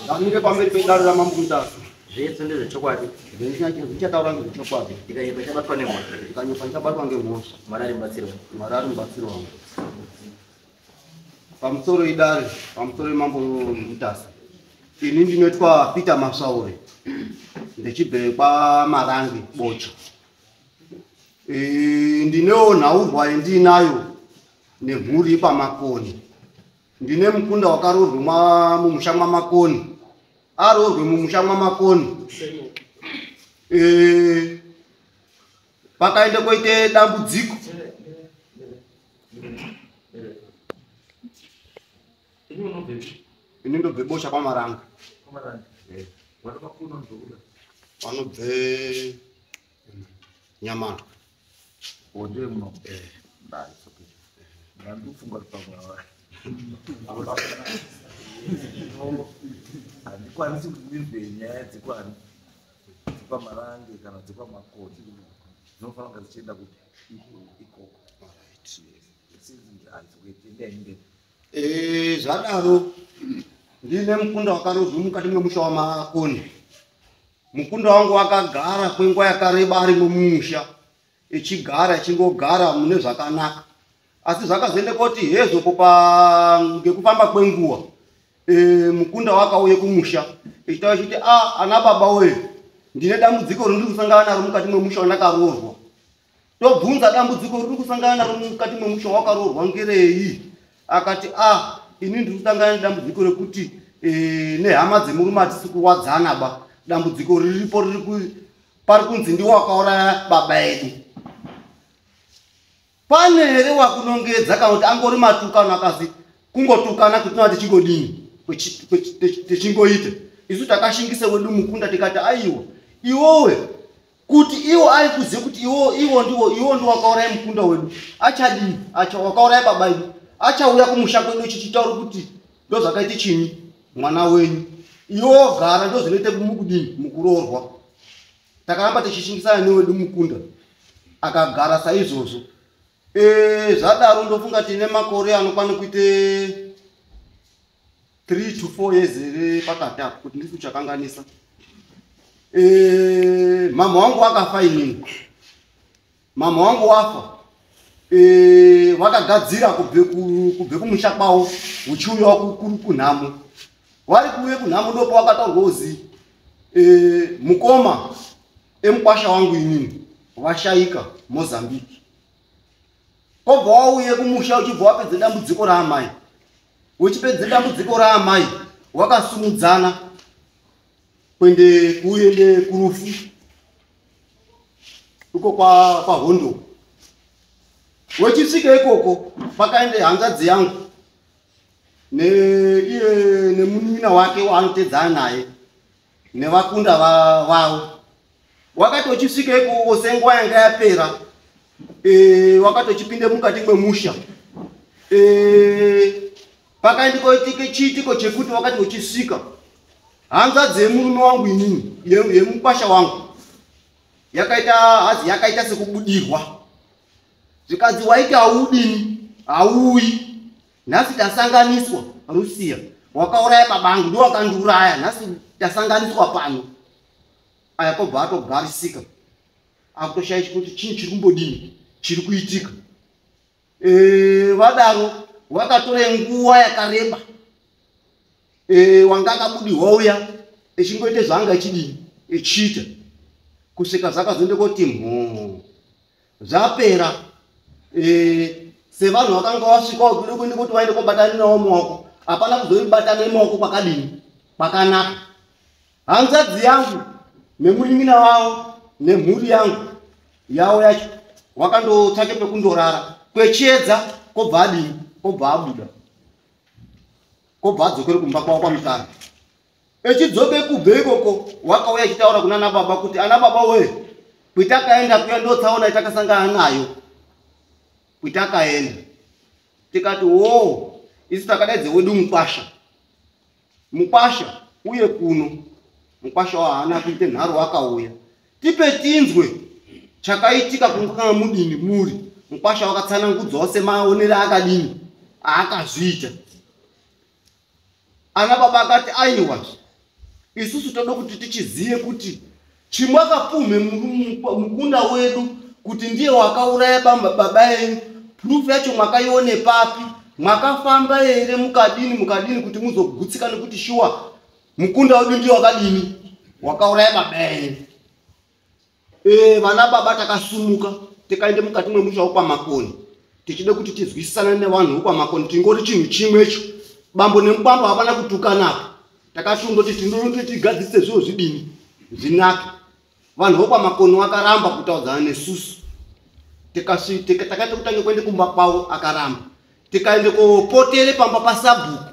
Ndamire pamberi pedare raMambo Mutasa. Zvese ndezvechokwadi. Zvichataura ngezvechokwadi. Ndikanyepa chabatwa nemhosva. Ndikanyepa ndichabatwa ngemhosva. Mwari ari mubatsiri wangu. Mwari ari mubatsiri wangu. Pamusoro idare, pamusoro Mambo Mutasa. Ini ndinoitwa Peter Masaure. Ndechibve kwaMarange Bocha. E, ndinewo nhaurwa yandinayo nemhuri paMakoni. Ndine mukunda wakaroorwe mumusha mwaMakoni. Aroorwe mumusha mwaMakoni. E, pakaende koite dambudziko. Ini ndobve Bosha kwaMaranga. Eh. Vanobve Nyamandwa. Ndiye muno. Ndandikufunga kuti pamwe handikwanisi kuti ndinzwe nyaya dzekwani dzekwaMarange kana dzekwaMakoni dzinofanira kunge dzichienda kupi ikoko. Eh, zvadaro ndine mukunda wakarodzwa mukati mwemusha waMakoni. Mukunda wangu wakagara kwenguva yakareba arimo mumusha, echigara echingogara mune zvakanaka. Asi zvakazoende koti hezvo pa ngekufamba kwenguva e, mukunda wakauye kumusha echitaura chiti a ana baba woye, ndine dambudziko rindiri kusangana naro mukati mwemusha wandakaroorwa. Tobvunza dambudziko riri kusangana naro mukati mwemusha wakaroorwa ngerei? Akati a ini ndiri kusangana nedambudziko rekuti e, nehama dzemurume hatisi kuwadzana ba. Dambudziko riripo riri pari kunzi ndiwo wakauraya baba edu. Pane here wakunongedza kana kuti angori matukano akazi kungotukana kuti tinova tichingodini tichingoita. Isu takashingisa wedu mukunda tikati aiwa iwowe kuti iwo ari kuziva kuti iwo iwo ndiwo iwo ndiwo wakauraya mukunda wedu achadini acha wakauraya baba edu achauya kumusha kwedu chichitaura kuti ndozvakaita chinyi mwana wenyu iwo gara ndozvinoita mukudini mukuroorwa. Takaramba tichishingisana newedu mukunda akagara saizvozvo. E, zvadaro ndofunga tine makore anokwana kuite 3 to 4 years here pakati apo kuti ndisi kuchakanganisa. E, mama wangu wakafa inini. Mama wangu wafa. E, wakagadzira kubve kumusha kwavo uchiuya kunhamo. Wari kuuye kunhamo ndopo wakataurwa uzi e, mukoma emukwasha wangu inini washaika Mozambique. Kobva wauye kumusha uchibva wapedza dambudziko raamai. Uchipedza dambudziko raamai wakasumudzana kuende kuende kurufu uko kwaHondo. Wechisvika ikoko pakaende hanzvadzi yangu neiye nemunin'ina wake waanotedzana naye nevakunda vavo. Wakati wechisvika ikoko senguva yanga yapera e, wakati wechipinde mukati mwemusha e, pakaende koitike chiitiko chekuti wakati wechisvika hanzvadzi yemurume wangu inini yemukwasha wangu yakaita hazi yakaita sekubudirwa zvikanzi waiti haudini hauyi nhasi tasanganiswa Rusia wakauraya babangu ndiwo wakandiuraya nhasi tasanganiswa pano. Aya kobva atogarisika akutoshaisha kuti chinyi chiri kumbodini chiri kuitika. E, vadaro wakatore nguva yakareba e, wanga akabudirwa uya echingoite zvaanga echidini echiita kusvika zvakazoende koti mhoo zvapera. E, sevanhu vakanga wasvika kude kuende kuti vaende kobatana nawo maoko hapana kuzoibatana nemaoko kwakadini kwakanaka. Hanzvadzi yangu nemunin'ina wavo nemhuri yangu yavo yacho wakandotsvake pekundorara kwechiedza kobva adini kobva abuda kobva adzokere kumba kwavo kwaMutare. Echidzoke kubve ikoko wakauya achitaura kuna ana baba kuti ana baba wee kwitakaenda kuya ndotsaona yatakasangana nayo kwitakaenda. Tikati woo isu takadaidze wedu mukwasha mukwasha uye kuno mukwasha wahaana kuite nharo akauya tipe tinzwe chakaitika kungakanga mudini muri. Mukwasha wakatsanangudzawo semaonero akadini aakazviita. Ana baba akati aiwa, isusu toda kuti tichiziye kuti chimwakapumhe mukunda wedu kuti ndiye wakauraya baba enyu. Proof yacho mwakaione papi? Mwakafamba here mukadini mukadini kuti muzogutsika nekuti shuwa mukunda wedu ndiye wakadini wakauraya baba enyu? Vana baba takasumuka tikaende mukati mwemusha wokwaMakoni tichide kuti tizwisisane nevanhu vokwaMakoni, tingori chinhu chimwecho. Bambo nemukwambo hapana kutukanapa, takashundoti tindoti tigadzise zviro zvidini zvinake. Vanhu vokwaMakoni vakaramba kutaudzana nesusu. Takaita kutange kuende kumba kwavo, akaramba. Tikaende kopotere pamba pasabhuku.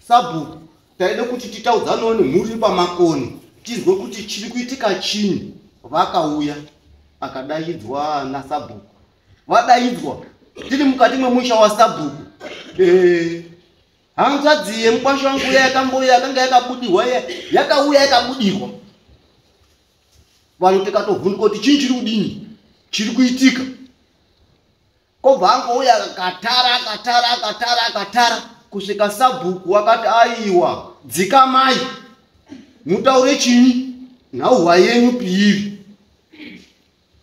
Sabhuku taide kuti titaudzanewo nemhuri paMakoni tizwe kuti chiri kuitika chinyi. Vakauya akadaidzwa nasabhuku, vadaidzwa tiri mukati mwemusha wasabhuku. Hanzvadzi yemukwasha wangu uya yakambouya yakanga yakabudirwa, yakauya yakabudirwa. Vanhu tikatovhunduka kuti chinyi chiri kudini chiri kuitika. Kobva angouya akatara akatara akatara akatara kusvika sabhuku wakati aiwa, dzikamai mutaure chinyi nhauhwa yenyu piiri.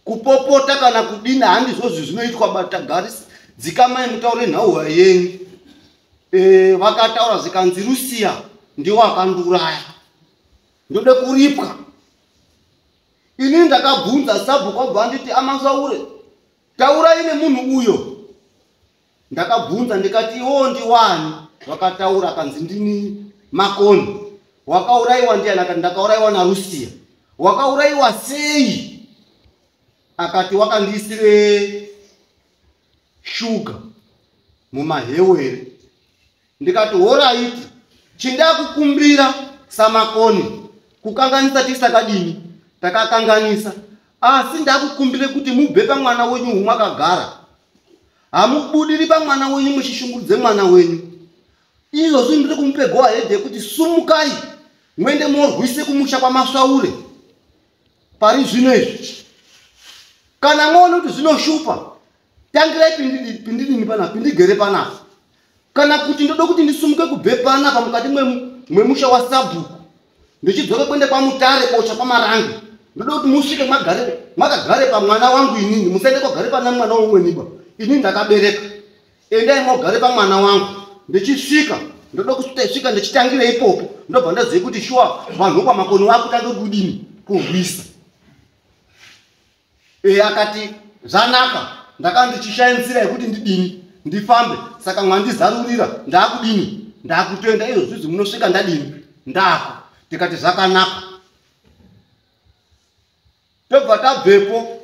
Kupopota kana kudini handizvozvi zvinoitwa batagarisi, dzikamai mutaure nhauhwa yenyu. Vakataura zvikanzi Rusiya ndiwo akandiuraya, ndode kuripwa. Ini ndakabvunza sabhuku abva anditi aMasaure taurai nemunhu uyo. Ndakabvunza ndikati iwo ndiwani? Vakataura akanzi ndini Makoni. Wakaurayiwa ndiani? Akati ndakaurayiwa naRusiya. Wakaurayiwa sei? Akati wakandiisire shuga mumahewere. Ndikati horaiti, chindakukumbira saMakoni, kukanganisa tisakadini takakanganisa, asi ndakukumbire kuti mubve pamwana wenyu humwakagara. Hamubudiri pamwana wenyu muchishungurudze mwana wenyu. Izvozvi ndiri kumupe go ahead yekuti sumukai muende morwise kumusha kwaMasvaure pari zvino izvi. Kana mwaona kuti zvinoshupa, tangirai pindidini panapa, pindigere panapa. Kana kuti ndoda kuti ndisumuke kubve panapa mukati mwemusha wasabhuku ndichidzoke kuende kwaMutare kocha kwaMarange. Ndoda kuti musvike mwakagare pamwana wangu inini, musaende kogare pana mwana womweniba. Inini ndakabereka, endai mogare pamwana wangu. Ndichisvika ndoda kusvika ndichitangire ipopo, ndobva ndazive kuti shuwa vanhu vokwaMakoni vakutange kudini kurwisa. Akati zvanaka, ndakanga ndichishaya nzira yekuti ndidini ndifambe, saka mwandizarurira ndakudini ndakutoenda izvozvi munosvika ndadini ndako. Tikati zvakanaka. Tobva tabvepo,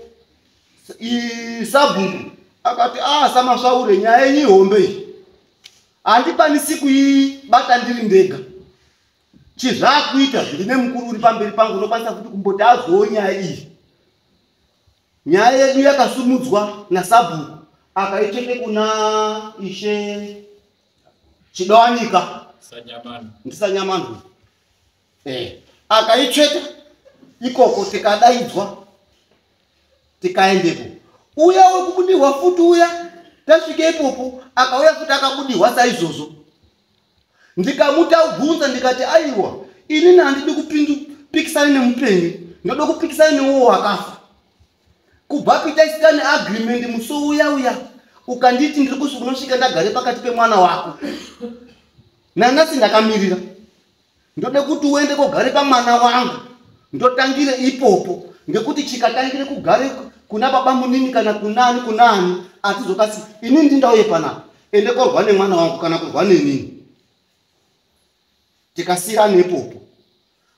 sabhuku akati saMasvaure nyaya yenyu ihombe iyi, handikwanisi kuibata ndiri ndega. Chizvakuita ndine mukuru uri pamberi pangu unokwanisa kuti kumboti azwewo nyaya iyi. Nyaya yedu yakasumudzwa nasabhuku akaichete kuna Ishe Chidawanyika ndiSanyamanhu. Akaicheta ikoko tikadaidzwa tikaendepo. Uya wekubudirwa futi uya tasvike ipopo akauya futi akabudirwa saizvozvo. Ndikamutabvunza ndikati aiwa, inini handidi kupikisana nemupenyu, ndoda kupikisana neuwo wakafa. Kubva pitaisika neagreement musi uya uya ukanditi ndiri kunosvika ndagare pakati pemwana wako. Nanasi ndakamirira, ndode kuti uende kogare pamwana wangu, ndotangire ipopo, ngekuti chikatangire kugare kuna baba munini kana kunani kunani atizokasi. Inini ndindauye panapa ende korwa nemwana wangu kana kurwa nenini. Tikasiyana nepopo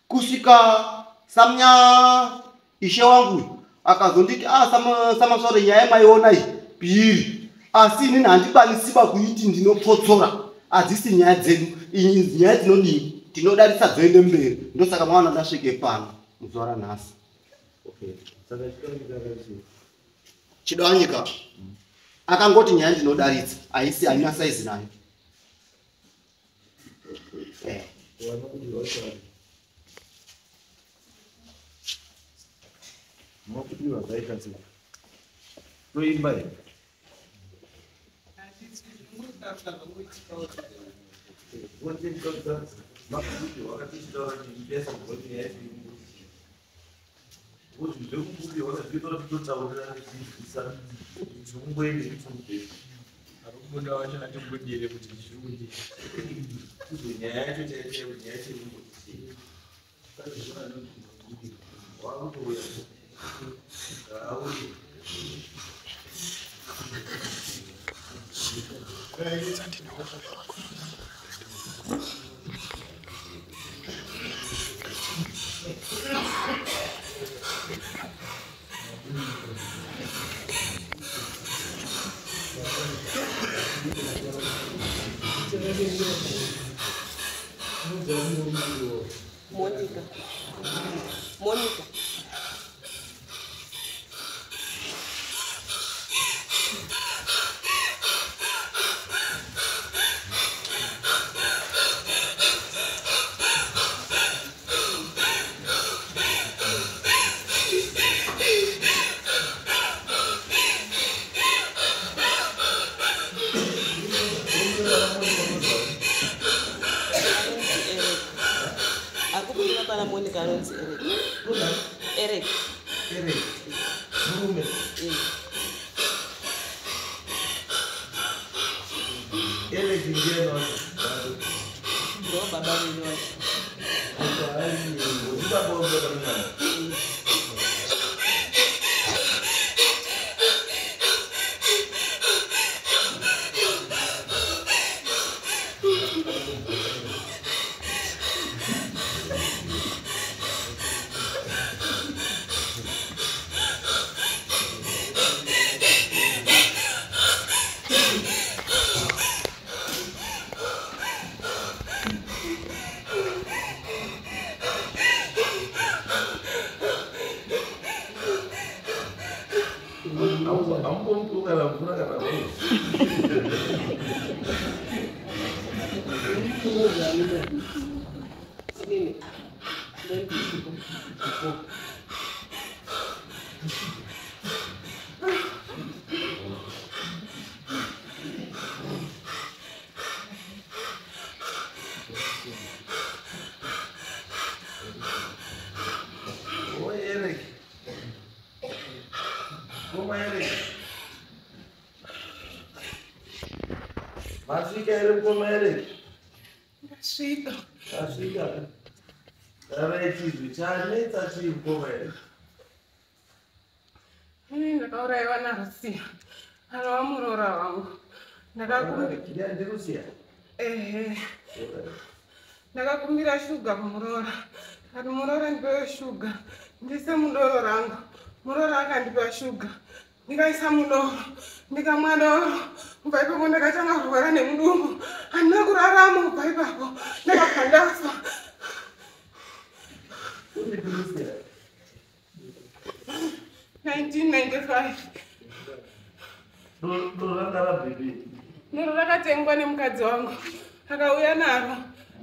kusvika samnya ishe wangu akazonditi saMasvaure nyaya maiona iyi piri, asi inini handikwanisiba kuiti ndinopfotsora, hadzisi nyaya dzedu iyi, nyaya dzinodini tinodarisa dzoende mberi. Ndosaka mwaona ndasvike pano muzuva ranhasi. Chidawanyika akangoti nyaya ndinodaritsa haisi, haina saizi nayo. Munobudirwa zvaita sei? Toimba here? Makuti wakatichitaura chimpesa kuti yaiti kuti ndekubude wakazviita kuti totaurira tichizwisisa tikungoende tichikubhesa. Arikubuda wacho atibudire kuti chiri kudii. Kuzwe nyaya yacho chaiyo kuti nyaya yacho iri kumboti chii. Wakutouya. Ngauye. Monica. Monica. Anonzi Eric. Akubudira pana Monica anonzi Eric. Eric. Eric. Murume. Eh. Eric ndiye wacho. Ndo baba vedu vacho. Ndibaba wangu mwana. Eh. Ambomupi kana mvura kana mvura. Inini. Ndonzi Chipo. Oi Eric. Koma Eric. Masvika here mukoma Eric? Ndasvika. Masvika. Taraitizwe chanetsa chii mukoma Eric? Ini ndakaurayiwa naRusiya. Anova muroora wangu. Ndakakumbira Ndirusiya. ehe. Ndakakumbira shuga kumuroora. Kati muroora ndipewo shuga. Ndiise mudoro rangu. Muroora akandipa shuga. Ndikaisa mudoro. Ndikamwa doro. Kubva ipapo ndakatanga kurwara nemudumbu. Handina kurarama kubva ipapo. Ndakabva ndafa. Uri ndirusiya. 1995. Doro ranga rabhebhi. Doro rakatengwa nemukadzi wangu. Akauya naro.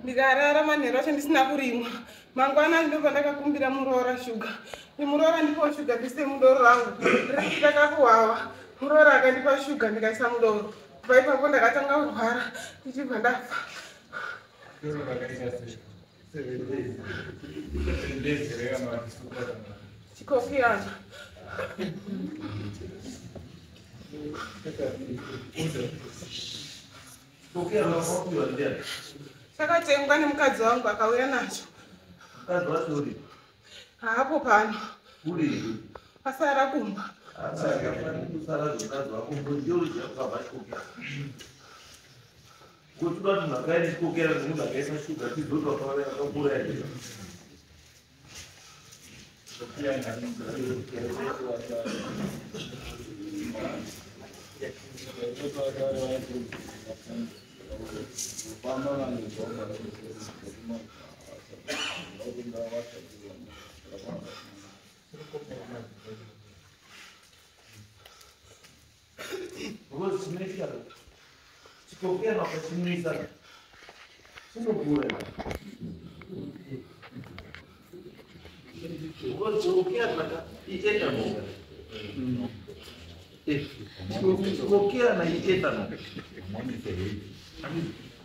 Ndikarara manheru acho ndisina kurimwa. Mangwana ndobva ndakakumbira muroora shuga. Muroora ndipawo shuga ndise mudoro rangu. Rakaita kakuwawa. Muroora akandipa shuga ndikaisa mudoro. Kubva ipapo ndakatanga kurwara ndichibva ndafa. Doro rakaita sei? 7 days. 7 days here kana vachisuka kana. Chikokiyana. Kokera wakapiwa ndiani? Chakatengwa nemukadzi wangu akauya nacho. Mukadzi wacho uri? Haapo pano. Uri? Asara kumba. Akafaniri kusara zvemukadzi wako ndiye uri yakabva chikokera. Kuti uda kuti munhu akaine chikokera nemunhu akaisa shuga tizoti wakauraya wakauraya ndiye. Because chinoitika chikokera ukachimwisa chinokuuraya. Because chikokera iethanol. Chikokera iethanol.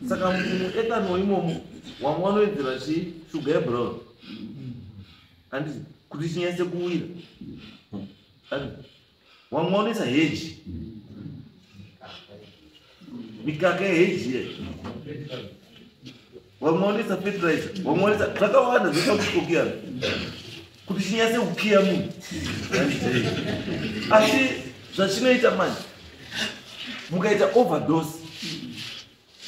Saka muethanol imomo Wamwe wanoedzera chii shuga yebrown, handiti, kuti chinyatse kuwira. Wamwe wanoisa heji, mikaka yeheji ye. Wamwe wanoisa fertilizer, wamwe wanoisa zvakawanda zvinoita kuchikokiyana kuti chinyatse kukiya munhu. Asi zvachinoita manje, mukaita overdose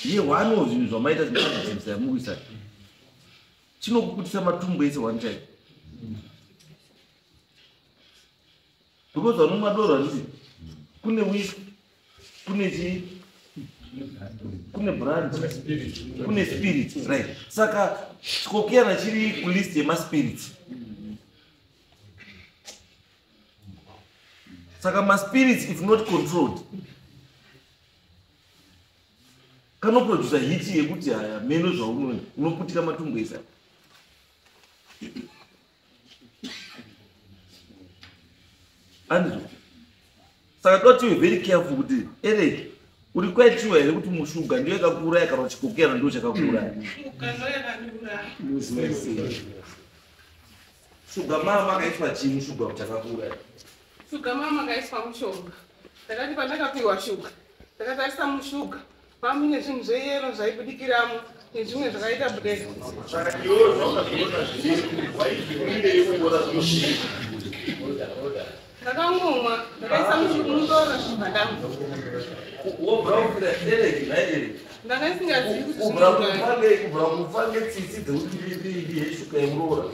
yeone zvinhu zvamaita zvinoadzimisa yamukuisa, chinokukutisa matumbu ese one time, because vanomwa doro, handiti, kune whisky, kune chii, kune brandy, kune spirit, right? Saka chikokiyana chiri kulist yemaspirits. Saka maspirits, if not controlled, kanoprodusa heat yekuti haya meno zvauno unoputika matumbu ese. Andizvo? Saka toda tive very careful kuti, Eric, uri quite sure here kuti mushuga ndiyo yakakuuraya kana chikokiyana ndiyo chakakuuraya? Shuga ndo yakandiuraya. Shuga mama akaiswa chii mushuga kuti chakakuuraya? Shuga mama akaiswa mushonga. Ndakati pandakapiwa shuga, ndakatarisa mushuga pamune zvinhu zveyero zvaibudikiramo nezvimwe zvakaita black. Saka iwewe zvaukazoona zviri, waizvimirei kuona zvinosvika? Ndakangomwa, ndakaisa mudoro zvibva ndamwa. Wobva kufira Eric, nhai Eric? Ndanga ndisingazivi kuti Kubvira zvinouraya. kubvira kufa ngetsitsi dzekuti ndiyeshuga yemuroora.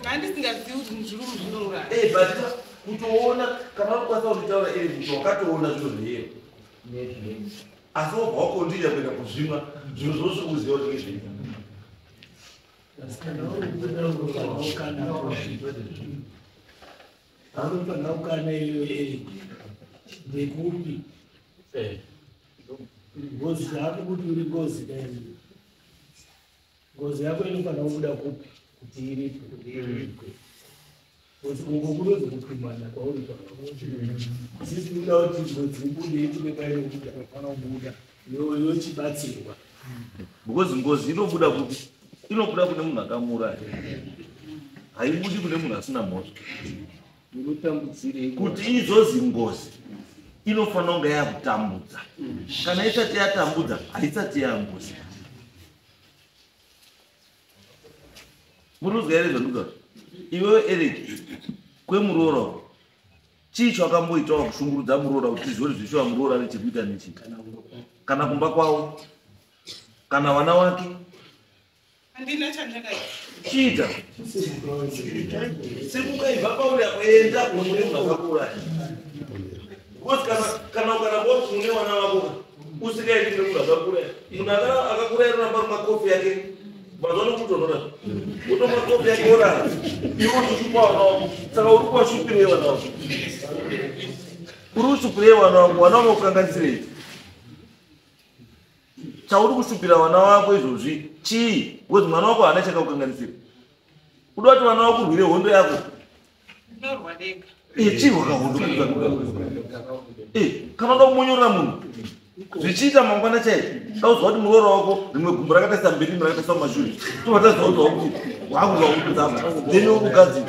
Ndanga ndisingazivi kuti zviri zvinouraya. Eh, but kutoona, kana unokwanisa kunditaura, Eric, kuti wakatoona zviro zveyero, asi wobva wakondinya kuenda kuzvimwa zviro zvosiri kuziva kuti ngezvei. Kana uri kuda unofanira unofanira kukana iyo, Eric, ndekupi ngozi zvako, kuti uri ngozi dai ngozi yako inofanira kubuda kupi kuti iripwe, ngozi uko kunozi kupimana kwauri. Sisi kuda kuti ngozi ibude, ibude painobuda, panobuda yochibatsirwa. Because ngozi inobuda kupi? Inobuda kune munhu akamuuraya, haibudi kune munhu asina mhosva. Unotambudzirei? Kuti izozi ngozi, inofanira kunge yakutambudza. Kana isati yatambudza, haisati yangozi. Muri kuzwa here zvandikutaura? Iwewe Eric, kwemuroora chii chawakamboitawo kushungurudza muroora kuti tizive kuti zvishuwa muroora nechekuita nechii, kana kumba kwavo, kana vana wake? Handina chandakaita. Chiita simuka, ibva pauri apo, enda kune munhu akakuuraya, because kana ukaramba uri kune vana vako usikaendi kune munhu akakuuraya, munhu akakuuraya unoramba rimwa kofi yake mazuva nokutonhora, utomwa kofi yake orara, iwe uchishupa vana vako. Saka uri kuvashupirei vana vako? Uri kushupirei vana vako? Vana vako kukanganisirei? Chauri kushupira vana vako izvozvi chii? Because mwana wako haana chakakukanganisira. Uda kuti vana vako urwire hondo yako? Ndinorwa ndega. Chirwa kahondo. Kana uda kumonyorera munhu, zvichiita mangwana chaicho, dauzwa kuti muroora wako rimwe gumbo rakatarisa mberi, rimwe rakatarisa kumashure, tobva taziva kuti wakuti wakurwa hondo dzako, then wokugadzira.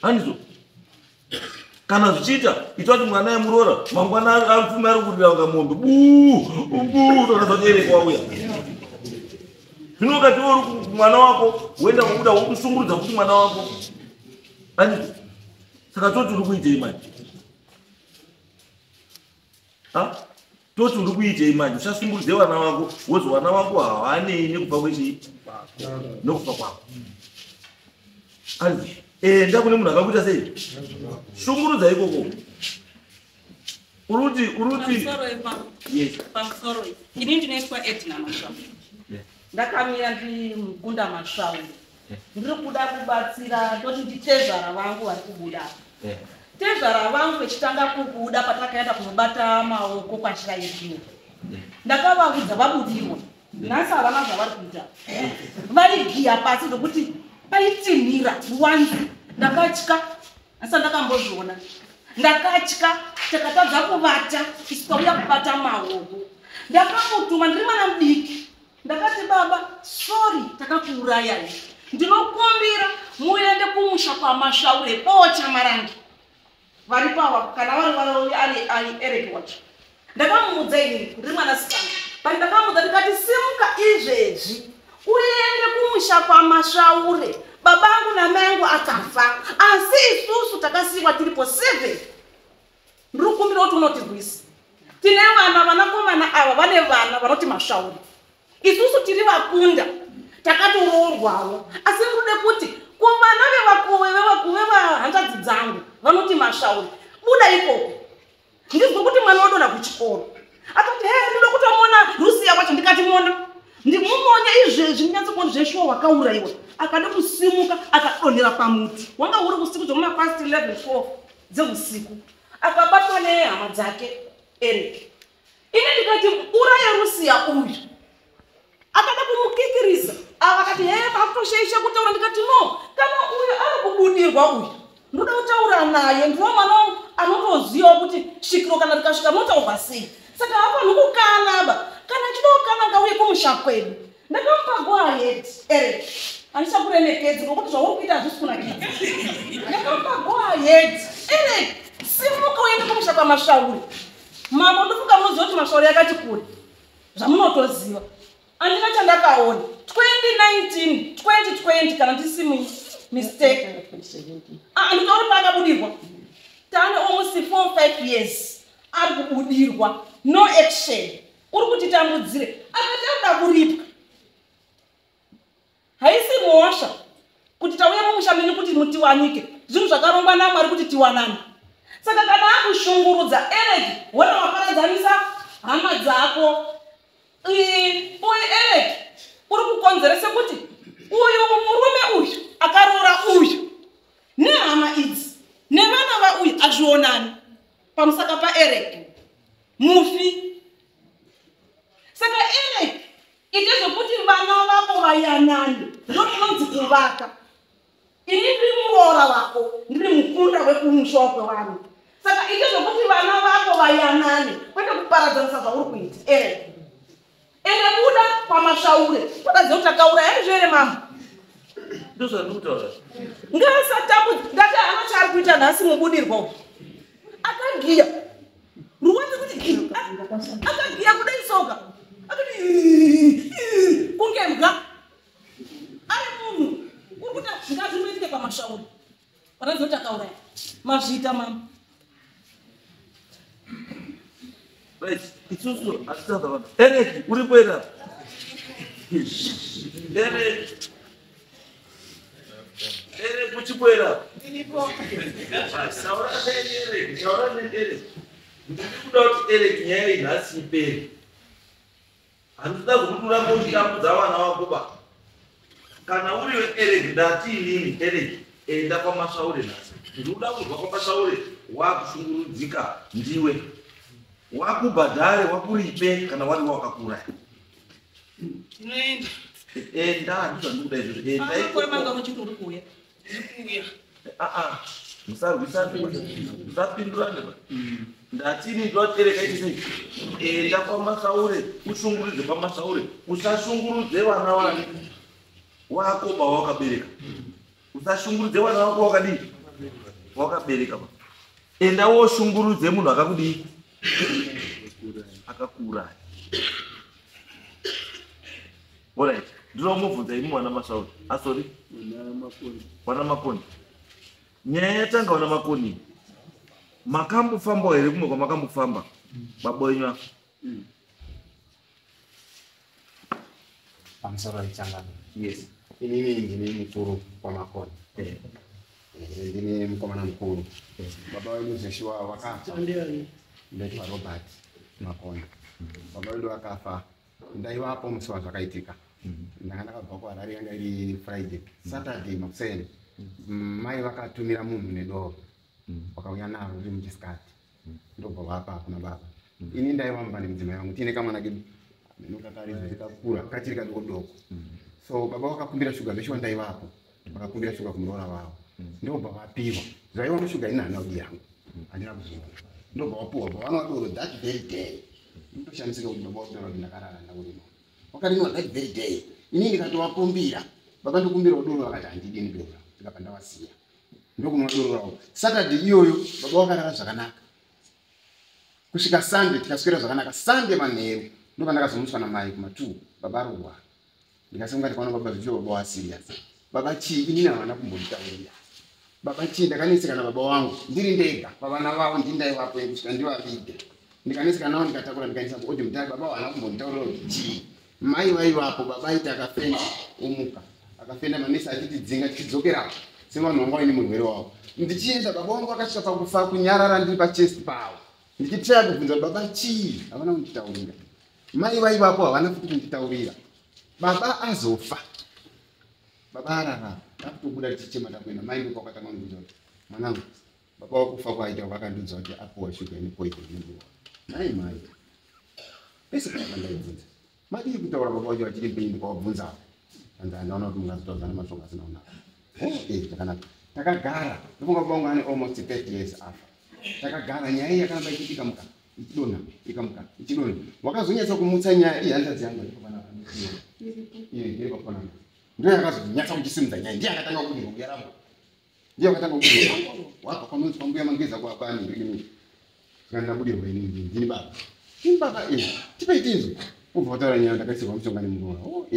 Handizvo? Kana zvichiita, ita kuti mwana yemuroora mangwana apfume ari kurira kunga mombe, buu buu, toratidza kuti Ereki wauya. Zvino ukati uri mwana wako woenda kubuda, wokushungurudza kuti mwana wako, handizvo? Saka toti uri kuitei manje? Ha? Toti uri kuitei manje? Usashungurudze vana vako, wozi vana vako havanei nekufa kwechii, nekufa kwako. Anzi enda kune munhu akakuita sei, shungurudza ikoko. Uri kuti uri kuti Pamusoro ipapo. Yes. Pamusoro, ini ndinoitwa Edna Masvau. Ndakamira ndiri mukunda Masvau, ndiri kuda kubatsira. Ndoti nditezvara vangu vari kubuda. Tezvara vangu vechitanga kubuda, patakaenda kunobata maoko kwachiraidziwa, ndakavaudza, vabudirwa. Nhasi havana zvavari kuita, vaigiya pasi zvokuti paitinhira wanzi. Ndakatya, asi ndakambozviona, ndakatya, takatadza kuvata isu tauya kubata maoko. Ndakamutuma ndiri mwana mudiki. Ndakati baba, sorry takakuurayai. Ndinokumbira muende kumusha kwaMashaure poChamarange. Vari pawa kana vari vari ari Eric wacho. Ndakamuudza ini ndiri mwanasikana. But ndakamuudza ndikati simuka izvezvi uende kumusha kwaMashaure. Babangu namai angu akafa. Asi isusu takasiyiwa tiripo 7. Ndiri kukumbira kuti unotirwisa. Tine vana, vanakomana ava vane vana vanoti Mashaure. Isusu tiri vakunda takatoroorwawo. Asi ndinoda kuti kuvana vevahanzvadzi dzangu vanoti Mashaure, buda ikoko. Ndizwe kuti mwana wadonha kuchikoro. Akati he ndinoda kutomona Rusiya wacho. Ndikati mona. Ndimumonye izvezvi ndinyatsokuona zveshuwa wakaurayiwa. Akada kusimuka akadonhera pamuti. Wanga uri usiku zvekuma past 11 12 dzeusiku. Akabatwa nehama dzake Eric. Ini ndikati uraye Rusiya uyu. Akada kumukikirisa. Akati he pakutoshaisha kutaura. Ndikati no, kana uyu ari kubudirwa uyu. Ndoda kutaura naye, ndiwo mwana anotozivawo kuti svikiro kana rikasvika rinotaurwa sei. Saka hapana kukana ba. Kana achida kukana ngauye kumusha kwedu. Ndakamupa go ahead Eric. Handichakuremekedzi ngokuti zvauri kuita hazvisi kunakidza. Ndakamupa go ahead Eric, simuka uende kumusha kwaMashauri. Mambo ndofunga munoziva kuti Mashauri yakati kure. Zvamunotoziva. Handina chandakaona. 2019, 2020 kana ndisi mistake. Nditauri paakabudirwa. Tane almost 4-5 years ari kubudirwa. No action. Uri kutitambudzire. Akati anoda kuripwa. Haisi mhosva kuti tauya mumusha menyu kuti mutiwanike. Zvinhu zvakarongwa naMwari kuti tiwanane. Saka kana akushungurudza Eric, wona waparadzanisa hama dzako. Uyu Eric uri kukonzeresa kuti uyu murume uyu akaroora uyu nehama idzi nevana vauyu azvionani pamusaka paEric mufi. Saka Eric ite zvekuti vana vako vayanane, ndokunonzi kuvaka. Ini ndiri muroora wako, ndiri mukunda wekumusha kwevanhu. Saka ite zvekuti vana vako vayanane, kwete kuparadzanisa zvauri kuita. Eric ende buda kwaMashaure, wakaziva kuti takauraya ndizvo here mama? Ndozvandikutaura. Ngaasatambudzi. Ndati haana chaari kuita nhasi mubudirwa uyu. Akagiya. Ruwani kuti akagiya kudai soka. Akati kunge mbwa. Ari munhu. Uri kuita ngazvinoitike kwaMashaure. Wakaziva kuti takauraya. Mazviita mama. Right, isusu hatitadza vanhu. Eric, uripo here apa? Eric. Eric, uchipo here apa? Ndiripo. Taura neni Eric, taura neni Eric. Ndiri kuda kuti Eric nyaya iyi nhasi ipere. Handida kuti urambe uchitambudza vana vako ba. Kana uriwe Eric, ndati inini Eric, enda kwaMashaure nhasi. Ndinoda kuzwa kwaMashaure wakushungurudzika ndiwe. Wakubhadhare, wakuripe kana wari wakakuuraya. Ndinoenda. Enda, ndizvo zvandikuda izvozvo. Enda Makore manga ikoko. muchiti uri kuuya. Ndiri kuuya. Musarwisane, musapindurane ba. Ndati ini ndotereka iti sei? Enda kwaMashaure, ushungurudze kwaMashaure. Usashungurudze vana vani wako ba wakabereka. Usashungurudze vana vako wakadii? Wakabereka ba. Enda woshungurudze munhu akakudii? Akakuuraya. Alright, ndinomubvunza imi mwana Mashaure. Asori? Wana Makoni. Nyaya yatanga wana Makoni. Makambofamba here kumwe kwamakambofamba? Baba wenyu ava. Pamusoro wechangano. Yes. Inini ndini mukuru kwaMakoni. Ndini mukomana mukuru. Baba wedu zveshuwa wakafa. Ndaitwa Robert Makoni. Baba wedu wakafa. Ndaivapo musi wazvakaitika. Ndanga ndakabva kuHarare, yanga iri Friday. Saturday makuseni. Mai vakatumira munhu nedoro. Vakauya naro riri muchisikati. Ndobva vapa kuna baba. Ini ndaiva mumba nemudzimai wangu. Tiine kamwana kedu. Kakaridzo kakura, kachiri kadoko doko. So baba vakakumbira shuga, zveshuwa ndaivapo. Vakakumbira shuga kumuroora wavo. Ndobva vapiwa. Zvaiva mushuga ini handina kudi yangu. Handina kuzviona. Ndobva vapiwa. Bva vanwa doro that very day. Ndoshamisika kuti baba wakutaura kuti ndakarara ndakurinwa. Wakarinwa that very day. Ini ndikatovakumbira. Baba ndokumbira doro vakati handidi doro. Ndikabva ndavasiya. Ndokunwa doro ravo. Saturday iyoyo baba wakarara zvakanaka. Kusvika Sunday tikaswera zvakanaka. Sunday manheru ndopandakazomutswa namai kuma 2 baba ari kurwara. Ndikasunga ndikaona baba zvicho baba wa serious. Baba chii inini havana kumbonditaurira. Baba chii ndakanetseka nababa wangu ndiri ndega pavana vavo ndini ndaivapo kusvika ndivavige. Ndikanetseka navo ndikatakura ndikaendesa kuOld Mutare baba havana kumbonditaurira kuti chii. Mai vaivapo baba aiti akafenda omuka. Akafenda manesi achitidzinga tichidzokera sevanhu vanga vaine murwere wavo. Ndichienda baba vangu vakasvika pakufa kunyarara ndiri pachest pavo. Ndichitraya kubvunza baba chii havana kunditaurira. Mai vaivapo havana futi kunditaurira. Baba azofa. Baba arara. Takutobuda tichichema takuenda. Mai ndipo vakatanga kundibvunza kuti mwanangu baba wakufa kwaita vakandiudza kuti apuwa shuga ine poison nembuwa. Mai mai. Pese paya pandaibvunza. Madii kutaura baba wacho vachiri mpenyu ndikavabvunza. Hanzi handaona kuti mungazotaudzana mashoko asina kunaka. Oh, zvakanaka. Takagara. Ndofunga baba vangu ane almost 30 years afa. Takagara nyaya iyi yakaramba ichiitika muka. Ichidonha, ikamuka, ichidonha. Wakazonyatsa kumutsa nyaya iyi hanzvadzi yangu iri panapa. Iri iri panapa. Ndiyo yakazonyatsa kuchisimudza nyaya. Ndiye akatanga kudirwa kuyaramba. Ndiye akatanga kudirwa. Wabva kwanonzi kwambuya mangeza kwapani ndiri Saka ndabudirwa ini ndini baba. Ndini baba tipei tinzwe. Ubva wataura nyaya ndakaisirwa mushonga nemuroora. Oh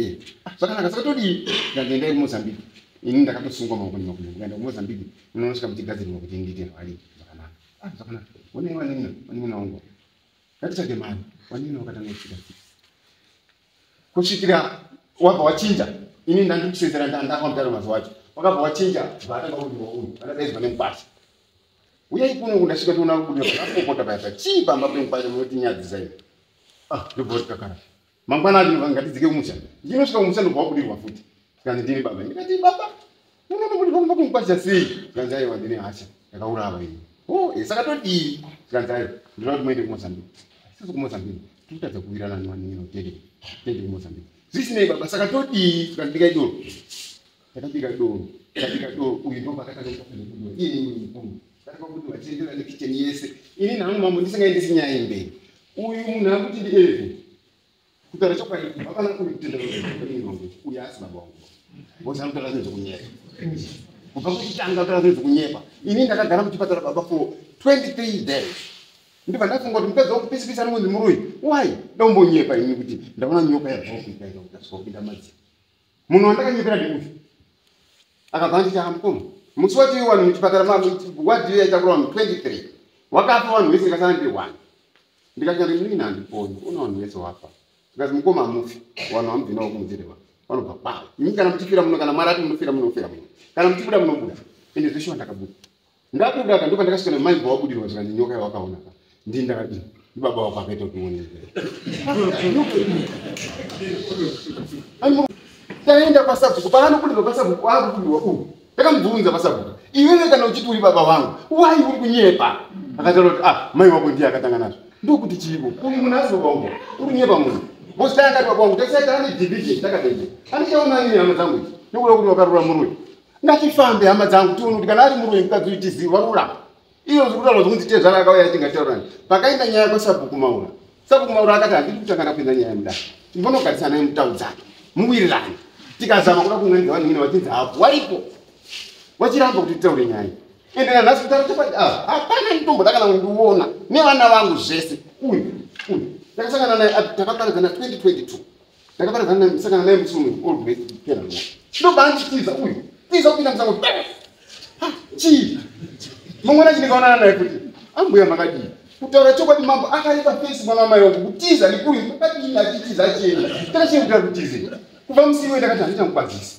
zvakanaka saka todii? Ndikaenda endai kuMozambique. Ini ndakatosungwa maoko nemakumbo. Ndikaenda kuMozambique munonosvika muchigadzirwa kuti ndiite rwari zvakanaka. Zvakanaka. Onai vanina, vanina wangu. Ngatitsvage mari. Vanina vakatanga kusvika. Kusvikira wabva wachinja. Ini ndandikusedzera ndafa mutaro mazuva acho. Wakabva wachinja bvatanga kudirwa uyu. Andadaidzwa nemukwasha. Uyai kuno kundasvika toona kubudirwa pakapopota paya pa. Chii pamba pemukwasha munotinyadzisa imi. Ndobva kuti kakara. Mangwana acho ndobva ngatidzike kumusha. Ndichinosvika kumusha ndobva wabudirwa futi. Zvikanzi ndini baba. Ndikati baba munonobudirwa kumba kwemukwasha sei? Zvikanzi aiwa ndine hasha. Ndakaurawa ini. Oh, saka todii? Zvikanzi aiwa ndinoda kuti muende kuMozambique. Isusu kuMozambique tiri kutadza kuwirirana nevanhu tende. Tende kuMozambique. Zvisinei baba saka todii? Zvikanzi bikai doro. Takabika doro. Takabika doro. Uyu ndo pakatanga kubudirwa. Iye mukuru. Takatanga kubudirwa tichienderera nekicheni yese. Ini nangu mambo ndisingaendesi nyaya imberi. Uyu munhu akuti ndi Evi. Kutaura chokwadi kubva pana uyu kutenda uyu asi baba wangu. Ngozi anotaura zvinhu zvekunyepa. Kubva kuchitanga kutaura zvinhu zvekunyepa. Ini ndakagara muchipatara baba for 23 days. Ndibva ndafunga kuti mukadzi wangu pese pese anongonzi muroyi. Why? Ndombonyepa ini kuti ndaona nyoka yabva kuita ikakutaswa kupinda madziro. Munhu wandakanyepera ndeuyu. Akabva anditi mukoma. Musi wacho iwo vanhu muchipatara wadhi iyo yaitakura vanhu 23. Wakafa vanhu vese ndikasara ndiri 1. Ndikati ndini handiponi, una vanhu vese wafa. Ndikati mukoma hamufi, vanhu hamubvi navo kumudzireva. Vanobva kwavo. Imi kana muchifira muno, kana Mwari ati munofira munofira muno. Kana muchibuda munobuda. Ende zveshuwa ndakabuda. Ndabuda ka ndopa ndakasvika namai bva wabudirwa zvikanzi nyoka yawakaona ka. Ndini ndakadini. Ndibaba wako akaita kuti uone. Taenda pasabhuku, paanobudirwa pasabhuku, akubudirwa uyu. Ndakamubvunza pasabhuku. Iwewe kana uchiti uri baba vangu, why uri kunyepa? Akataura kuti mai wako ndiye akatanga nazvo. Ndokuti chiiko? Uyu munhu asi baba wangu. Uri kunyepa munhu. Bosi tanga akati baba wangu, taisai taane division takadai. Andichaona ini hama dzangu idzi. Nekuda kuti wakarura muroyi. Ngatifambe hama dzangu tione kuti kana ari muroyi mukadzi uyu tizive warura. Iyo zviri kutaurwa zvokunzi tezvara akauya atingataurani. Pakaenda nyaya kwasabhuku Maura. Sabhuku Maura akati handidi kutanga ndapinza nyaya mudare. Timbonogarisana mutau dzake. Muwirirane. Tikazama kuda kuunganidza vanhu vamweni vachinzi hapo. Waripo. Wachiramba kuti titaure nyaya. Ende nanhasi kutaura chokwadi hapana nditomboda kana kundiona nevana vangu zvese. Uyu uyu ndakasangana naye takaparadzana 2022. Ndakaparadzana naye sangana naye musi uyu old way pera. Ndobva anditiza uyu. Tiza kupinda musango. Chii? Mangwana chindikaonana naye kuti ambuya makadii? Kutaura chokwadi mambo akaipa face mwana wamai wangu kutiza nekuri makadii achitiza achienda. Takachiyekutira kutize. Kubva musi iwe ndakati handichamukwazisi.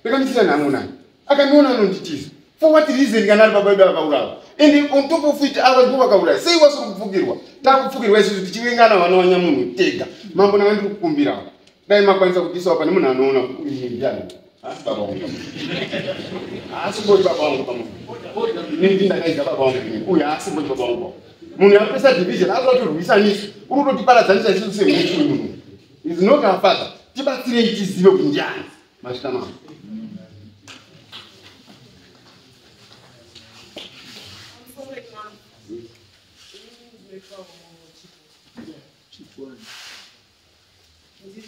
Ndakanditiza nhamo naye. Akandiona anonditiza. For what reason kana ari baba vedu akaurawa? And on top of it ava ndivo vakauraya. Sei wasiri kupfukirwa? Takupfukirwa isusu tichivengana vana vanyamunhu tega. Mambo ndanga ndiri kukumbirawo. Dai makwanisa kutiisawo pane munhu anoona kuti uyu ndiani. Asi baba wangu. Asi mbori baba wangu pamunhu. Ini ndakaidza baba wangu. Uyu asi mbori baba wangu. Munhu apesa division akuda kutirwisanisa. Uri kutotiparadzanisa isusu semhuri uyu munhu. Is not our father. Tibatsirei tizive kuti ndiani. Masvika mama.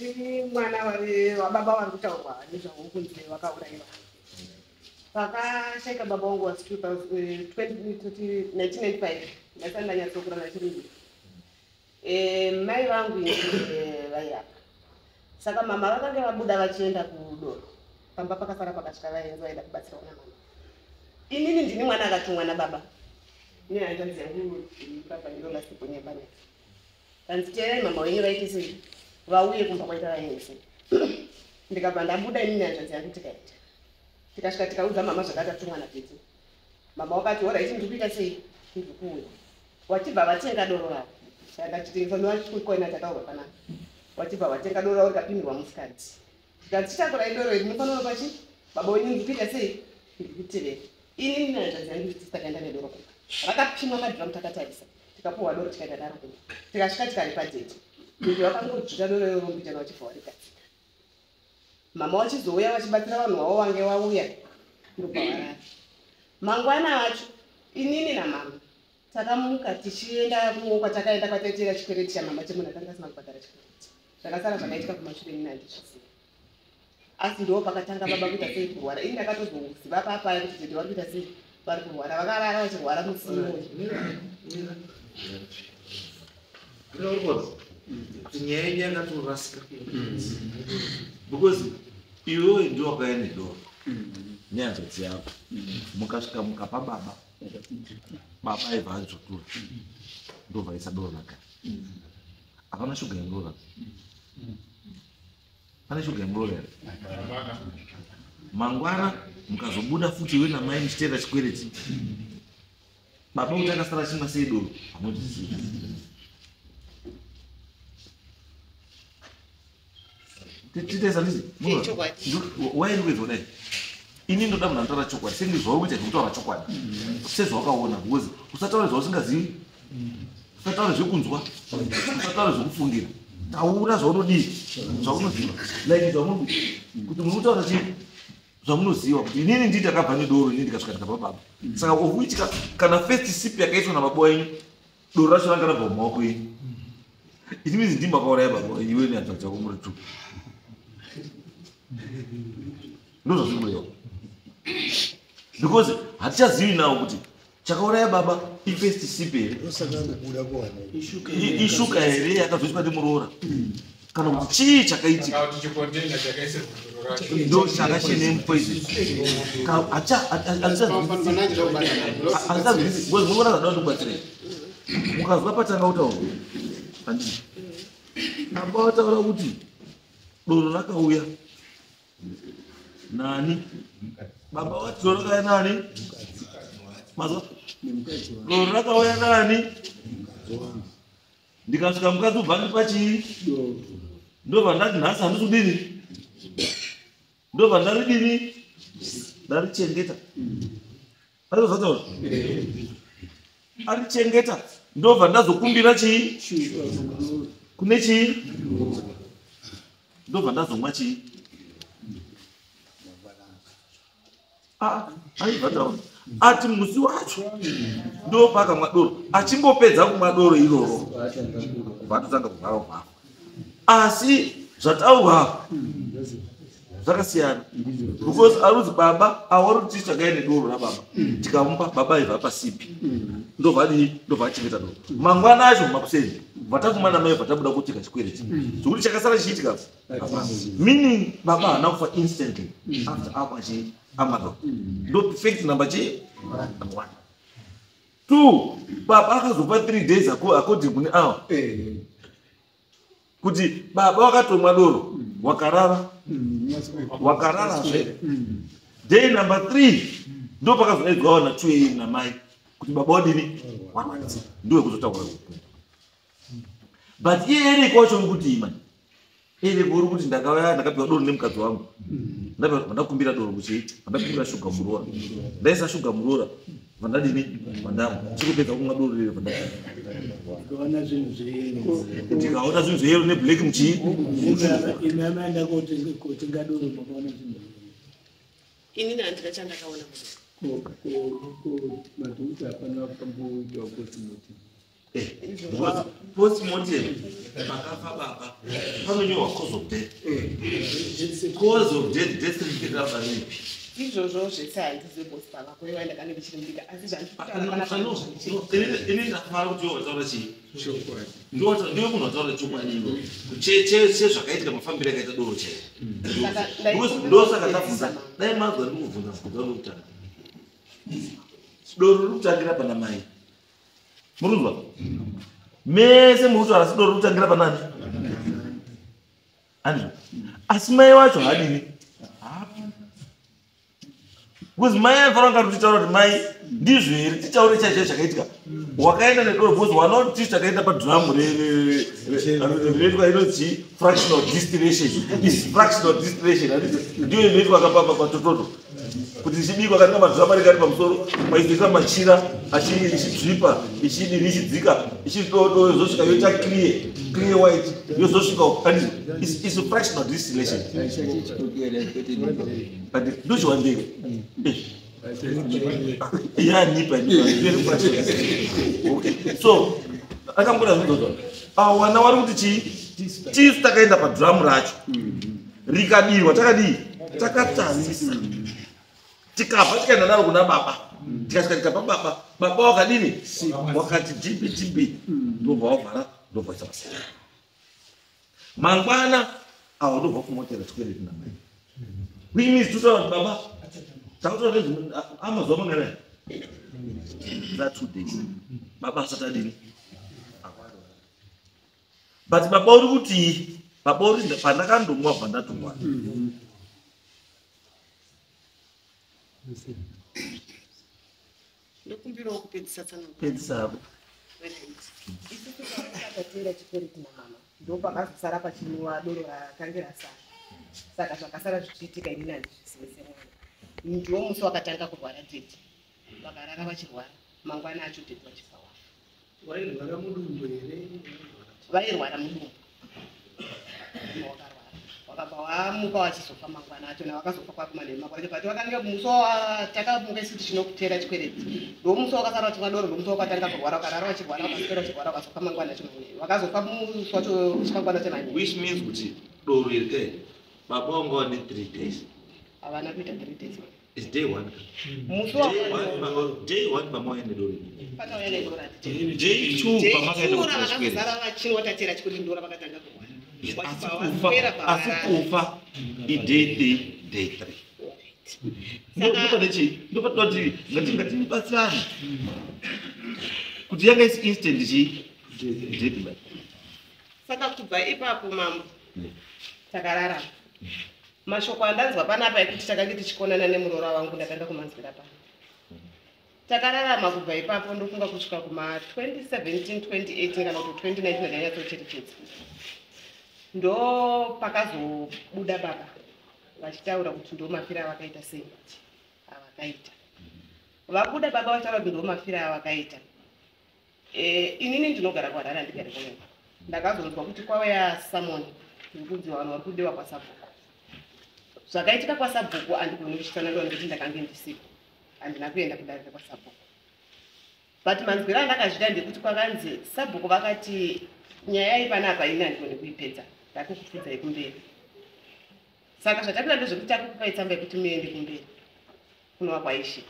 Ndiri mwana wababa vari kutaurwa nezvavo kunzi vakaurayiwa. Pakashaika baba vangu was 1995, ndasati ndanyatsokura ndachiri. Mai vangu vaiapa. Saka mama vakange vabuda vachienda kudoro. Pamba pakasara pakasvika vaenzi vaida kubatsirwa namama. Inini ndini mwana akatumwa nababa. Nehanzvadzi yangu baba ndiro last born yepanapa. Kanzi teerai mama wenyu vaite sei, vauye kumba kwaita vaenzi. Ndikabva ndabuda inini hanzvadzi yangu tikaita. Tikasvika tikaudza mama zvakatatumwa natete. Mama wakati alright, ndiri kuita sei, ndiri kuuya. Wachibva vatenga doro ravo. Chakachitengesa nowachikoina chakaurwa panapa. Wachibva vatenga doro ravo rikapimirwa musikati. Tikati chitakurai doro iri munofanira pachi baba wenyu, ndiri kuita sei, ndiri kutevera. Inini nehanzvadzi yangu takaenda nedoro kumba. Rakapimwa madhiramu takatarisa. Tikapuhwa doro tikaenda naro kumba. Tikasvika tikaripa tete. Tete vakangodzvuta doro iroro mbijana vachibva varigadzika. Mama vachizouya vachibatsira vanhu vavo vange vauya ndobva varara. Mangwana acho inini namama takamuka tichienda kwatakaenda kwataitira chikwereti chamama chemunhu akanga asina kubhadhara chikwereti. Zvakasara zvakaitika kumashure inini handizvizivi. Asi ndo pakatanga baba kuita sei, kurwara. Ini ndakatozoziva papaya kuti tete vari kuita sei, vari kurwara. Vakarara vachirwara musi iwoyo. Kuti nyaya yenyu yakatorasika because iwewe ndiwo wakauya nedoro nehanzvadzi yako, mukasvika mukapa baba, baba aibva azotura ndobva aisa doro raka. Hapana shuga yemuroora? Pane shuga yemuroora here? Mangwana mukazobuda futi iwe namai muchiteera chikwereti, baba kuti akasara achimwa sei doro hamuzivi. Titesa ndizi wairi kuedza kudai. Ini ndoda munhu anotaura chokwadi senge zvauri kuita zvekutaura chokwadi sezvawakaona, because usataura zvausingazivi, usataura zvekunzwa, usataura zvekufungira. Taura zvaunodii, zvaunoziva, like zvamuno kuti muri kutaura chii, zvamunoziva kuti inini ndii ndakabva nedoro, inini ndikasvika ndikapa baba. Saka of which kana first sip yakaitwa nababa wenyu, doro racho ranga rabva mumaoko enyu. It means ndimi makauraya baba, iwe nehanzvadzi yako muri two. Ndo zvazviri kureva, because hatichazivi nawo kuti chakauraya baba ifirst sip here, ishuka here yakazoiswa nemuroora, kana kuti chii chakaitika. Kana kuti chicontainer chakaisirwa doro racho. Ndo changa chine poison. Munoona zvada kuti mukazwa patanga kutaura, handii amba vataura kuti doro rakauya nani? Baba vati doro rakauya nani? Mazwa, doro rakauya nani? Ndikasvika mukadzi ubva ndipa chii, ndobva ndati nhasi handisi kudini, ndobva ndaridini, ndarichengeta. Aizozvataura arichengeta, ndobva ndazokumbira chii kune chii, ndobva ndazomwa chii. Aibva taura ati musi wacho ndopakamwa doro. Achingopedza kumwa doro iroro vatotanga kurwara hwavo. Asi zvataurwa zvakasiyana, because arudzi baba awaroti tsvakai nedoro rababa, tikamupa baba aibva pasipi, ndobva adii, ndobva achengeta doro. Mangwana acho makuseni vatakuma namai vatabuda kutika chikwereti zvokuti chakasara chichiitika, meaning baba haana kufa instantly after amwa chii, amwa doro. Ndo fact number chii, number one. Two, baba akazopa 3 days according kune awa kuti baba wakatomwa doro wakarara, wakararazve. Day number 3 ndo pakazodaidzwa wana 2 am namai kuti baba wadini, warwadza. Ndowekuzotaura, but iye Eriko wacho uri kuti imani Eriko uri kuti ndakauya ndakapiwa doro nemukadzi wangu. Ndakumbira doro kuchii, ndakumbira shuga muroora, ndaisa shuga muroora, vandadini, vandamwa, chikupedza kumwa doro riri Ndikaona zvinhu zveyero. Ndikaona zvinhu zveyero neblack muchii. Imi amaenda kotenga doro, makaona zvinhu zveyero? Inini handina chandakaona. Madhokota hapana vakamboitawo postmortem? Because postmortem pakafa baba panonyorwa cause of death. Cause of death, death certificate rabva ripi? Izvozvo zvese handizivi bosi pavakureva, ndakange ndichiri mudiki, asi Ini ndafara kuti iwe wataura chii, ndiwe munhu wataura chokwadi iwe chezvakaitika, mafambiro akaita doro chaivo. Ndosaka ndabvunza, dai manzwa ndikubvunza mubvunzo wekutanga, doro riri kutangira pana mai. Murunzwa mese muri kutaura, asi doro riri kutangira panani? Andizvo? Asi mai wacho haadini? Because mai anofanira kunga tichitaura kuti mai ndizvo here, titaure chaizvo chakaitika. Wakaenda nedoro because wana kuti tisu takaenda padhuramu rinoitwa inonzi fractional distillation, is fractional distillation, handiti? Ndiyo inoitwa patototo kuti ichibikwa katinga madhuramu anenge ari pamusoro, maizoisa machira ichidzvipa, ichidini, ichidzika, ichitoto, yozosvika yoita clear, clear white, yozosvika, handiti? Is fractional distillation, but ndochiwandika yanipa. Okay, so akamboda zvinzozva awana wari kuti chii, tisu takaenda padhuramu racho rikadirwa, takadii, takatarisa, tikabva tikaenda naro kuna baba, tikasvika tikapa baba, baba wakadini? Wakati dhibi dhibi, ndobva wavhara, ndobva waisa pasina. Mangwana awa ndobva kumotera chikwereti namai, which means totaura kuti baba takutaura nezve amazuva mangana za 2 days baba asati adini. But baba uri kuti, baba uri pandakandomwa bva ndatorwara. Ndokumbirawo kupedzisa tsananguro. Pedzisavo. Isusu takatenga chikwereti namama, ndo pakazosara pachiniwa doro rakange rasara. Saka zvakasara zvichiitika inini handizvizive semwana. Ndiwo musi wakatanga kurwara dhedhi, vakarara vachirwara, mangwana acho dhedhi vachibva wafa. Wairwara mudumbu here? Vairwara mudumbu, wakarwara wakabva wamuka wachizofa mangwana acho, navakazofa kwakumanheru makore. But wakange musi takamuka isu tichinokutera chikwereti, ndo musi wakasara vachimwa doro, ndo musi wakatanga kurwara, wakarara vachirwara, wakaswera vachirwara, wakazofa mangwana acho manheru, wakazofa musi wacho chimangwana chemanheru. Which means kuti doro iri kai baba wanga wane 3 days. Havana kuita 3 days. Is day one. Musi Day one, day one pamauya nedoro iri. Patauya nedoro hatiteri. Day two pamakaenda kutora chikwereti. Vakazara vachinwa, tatera chikwereti, ndora vakatanga kurwara. Asi Vachibva kufa, vaswera asi pavarara. kufa iday 3, day 3. Ndopane chii, ndopatoti ngatibatsirane kuti yanga isi instant chii, death by. Saka kubva ipapo, mambo, takararama. Mashoko andanzwa panapa ekuti takange tichikonana nemuroora wangu, ndakanga kumanzwira pano. Takararama kubva ipapo, ndofunga kusvika kuma 2017, 2018 kana kuti 2019, ndanyatsocherechedza. Ndo pakazobuda baba vachitaura kuti ndo mafiro avakaita, sei avakaita. Vabuda baba vachitaura kuti ndo mafiro avakaita. Inini ndinogara kuHarare, handigari kuno. Ndakazonzwa kuti kwauya summon yekunzi vanhu vari kudiwa kwasabhuku. Zvakaitika kwasabhuku handigoni kuchitsanangura nekuti ndakange ndisipo, handina kuenda kudare rekwasabhuku. But manzwiro andakazvita ndekuti kwakanzi sabhuku vakati nyaya iyi panapa ini handigoni kuipedza, ndakukupfudzai kumberi. Saka zvatakuita ndezvekuti takukupai tsamba yekuti muende kumberi kunova kwaishe.